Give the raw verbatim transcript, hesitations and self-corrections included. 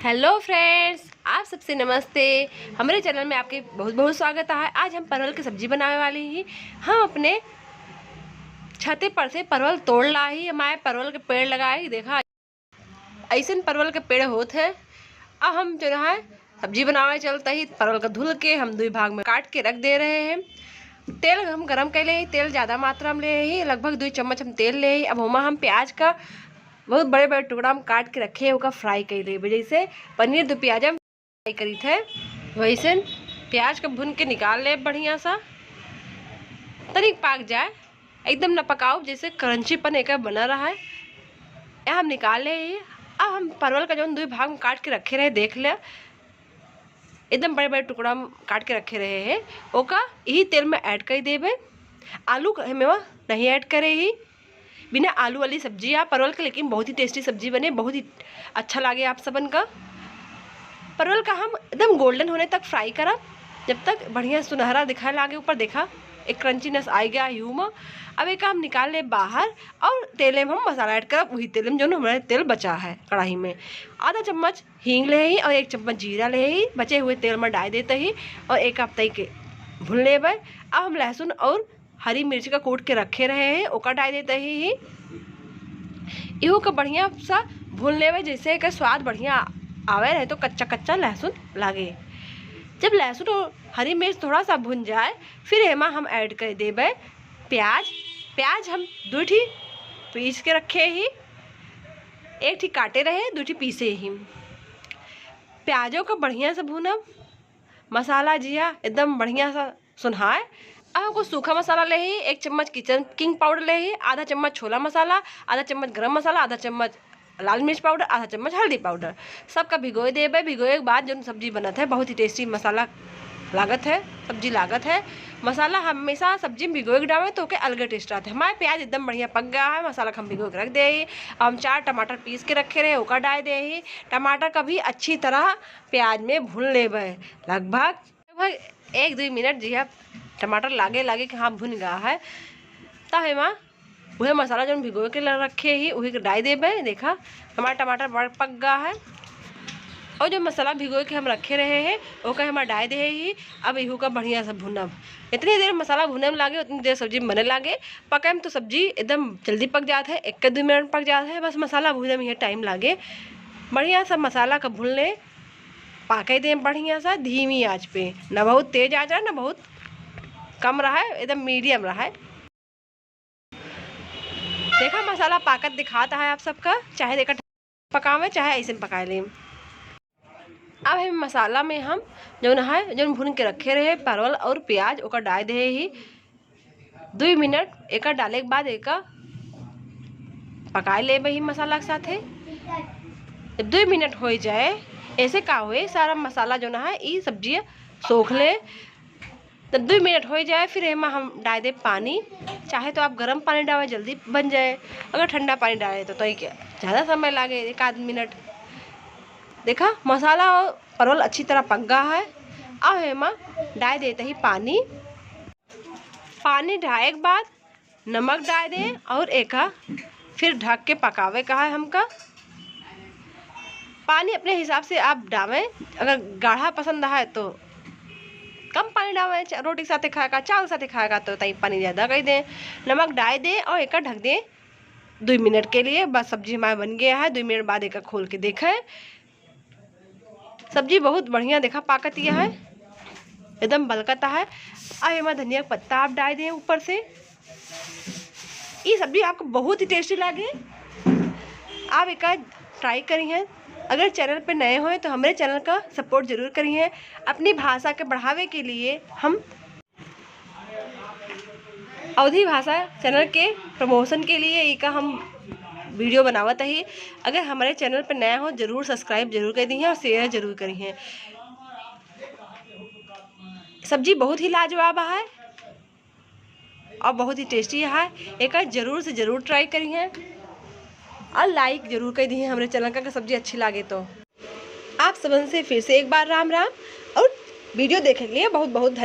Hello friends, आप सबसे नमस्ते। हमरे channel में आपके बहुत बहुत स्वागत है। आज हम परवल की सब्जी बनावे वाली ही। हम अपने छते पर से परवल तोड़ ला ही, हमारे परवल के पेड़ लगा ही। देखा, ऐसन परवल के पेड़ होत है। अब हम जो है सब्जी बनावे चलता ही, परवल का धुल के हम दुई भाग में काट के रख दे रहे हैं। तेल हम गरम कर ले ही, तेल ज़्यादा मात्रा में ले ही, लगभग दुई चम्मच हम तेल ले ही। अब ओमा हम प्याज का बहुत बड़े बड़े टुकड़ा हम काट के रखे हैं, ओका fry कर लेबे। जैसे पनीर दो प्याज हम fry करीत है, वैसे प्याज का भून के निकाल ले बढ़िया सा, तनिक पाक जाए, एकदम न पकाओ, जैसे crunchyपन एकर बना रहा है। यह हम निकाल ले ही। अब हम परवल का जौन दुई भाग में काट के रखे रहे, देख ले, एकदम बड़े बड़े टुकड़ा हम काट के रखे रहे हैं, ओका यही तेल में add कर देबे। आलू क-, हमें वह नहीं add करे ही। बिना आलू वाली सब्जी या परवल के, लेकिन बहुत ही tasty सब्जी बने, बहुत ही अच्छा लागे आप सबन का। परवल का हम एकदम golden होने तक fry करब, जब तक बढ़िया सुनहरा दिखाए लागे। ऊपर देखा, एक crunchiness आ गया ह्यूम। अब एक हम निकाल ले बाहर और तेले में हम मसाला add करब, वही तेल में जौन हमारे तेल बचा है कढ़ाई में। आधा चम्मच हींग ले ही और एक चम्मच जीरा ले ही, बचे हुए तेल में डाल देते ही और एक हफ्ते के भून लेबे। अब हम लहसुन और हरी मिर्च का कूट के रखे रहे हैं, ओका डाल देते ही, ही। इहू का बढ़िया सा भून लेबे, जैसे एकर स्वाद बढ़िया आवे, नहीं तो कच्चा कच्चा लहसुन लागे। जब लहसुन और हरी मिर्च थोड़ा सा भुन जाए, फिर एमा हम add कर देबे प्याज। प्याज हम दो ठी पीस के रखे ही, एक ठी काटे रहे, दो ठी पीसे ही। प्याजों का बढ़िया से भूनब। मसाला जिया एकदम बढ़िया सा सुनहाए। अब हमको सूखा मसाला ले ही, एक चम्मच kitchen king powder ले ही, आधा चम्मच छोला मसाला, आधा चम्मच गरम मसाला, आधा चम्मच लाल मिर्च powder, आधा चम्मच हल्दी powder। सबका भिगोए देबे। भिगोए के बाद जौन सब्जी बनत है, बहुत ही tasty मसाला लागत है, सब्जी लागत है। मसाला हमेशा सब्जी में भिगोए के डाले तो ओके अलगे taste आते है। हमारे प्याज एकदम बढ़िया पक गया है, मसाला का हम भिगो के रख दे ही। अब हम चार टमाटर पीस के रखे रहे, ओका डाल दे ही। टमाटर का भी अच्छी तरह प्याज में भून लेबे, लगभग, लगभग एक दुई मिनट जिया टमाटर लागे, लागे कि हाँ, भुन गया है। तब एमा उहे मसाला जौन भिगो के ल-, रखे ही, उही के डाल देबे। देखा, हमारा टमाटर बड़ पक गया है। और जो मसाला भिगो के हम रखे रहे हैं, ओका हमारा डाल दे ही। अब इहू का बढ़िया से भुनब। इतनी देर मसाला भुने में लागे, उतनी देर सब्जी में बने लागे। पके में तो सब्जी एकदम जल्दी पक जात है, एक के दुई मिनट पक जात है, बस मसाला भुने में ये time लागे। बढ़िया सा मसाला का भून ले, पाके दें बढ़िया सा धीमी आंच पे, ना बहुत तेज आंच है, ना बहुत कम रहा है, एकदम medium रहा है। देखा, मसाला पाकत दिखाता है आप सबका, चाहे देखा पकावे, चाहे ऐसे पकाए लें। अब हम मसाला में हम जौन है, जौन भून के रखे रहे परवल और प्याज, ओकर डाल दे ही। दुई मिनट एकर डाले के बाद एकर पकाए लेबे ही मसाला के साथे। जब दुई मिनट हो जाए, ऐसे का होए, सारा मसाला जौन है, ई सब्जी सोख ले। जब दुई मिनट हो जाए, फिर एमा हम डाल दे पानी। चाहे तो आप गरम पानी डालें, जल्दी बन जाए। अगर ठंडा पानी डालें तो, तो ये क्या, ज़्यादा समय लागे, एक आध मिनट। देखा, मसाला और परवल अच्छी तरह पक गया है। अब एमा डाल देते ही पानी। पानी डाले के बाद नमक डाल दें और एका फिर ढक के पकावे का है हमका। पानी अपने हिसाब से आप डालें, अगर गाढ़ा पसंद है तो कम पानी डालें, चा-, रोटी के साथ खाएगा, चावल के साथ खाएगा तो तई पानी ज़्यादा कर दें। नमक डाल दें और एका ढक दें दुई मिनट के लिए। बस सब्जी हमारा बन गया है। दुई मिनट बाद एका खोल के देखें। सब्जी बहुत बढ़िया देखा पाकत यह है, एकदम बलकत है। अब एमा धनिया का पत्ता आप डाल दें ऊपर से। ये सब्जी आपको बहुत ही tasty लागे, आप एक try करी हैं। अगर channel पे नए हों तो हमारे channel का support जरूर करी हैं। अपनी भाषा के बढ़ावे के लिए हम अवधी भाषा channel के promotion के लिए एका हम video बनावत ही। अगर हमारे channel पे नया हो, जरूर subscribe जरूर कर दी हैं और share जरूर करी हैं। सब्जी बहुत ही लाजवाब है और बहुत ही tasty है, एका जरूर से जरूर try करी हैं और like जरूर कर दी हैं हमारे channel का, अगर सब्जी अच्छी लागे तो। आप सबन से फिर से एक बार राम राम और video देखे के लिए बहुत बहुत धन्यवाद।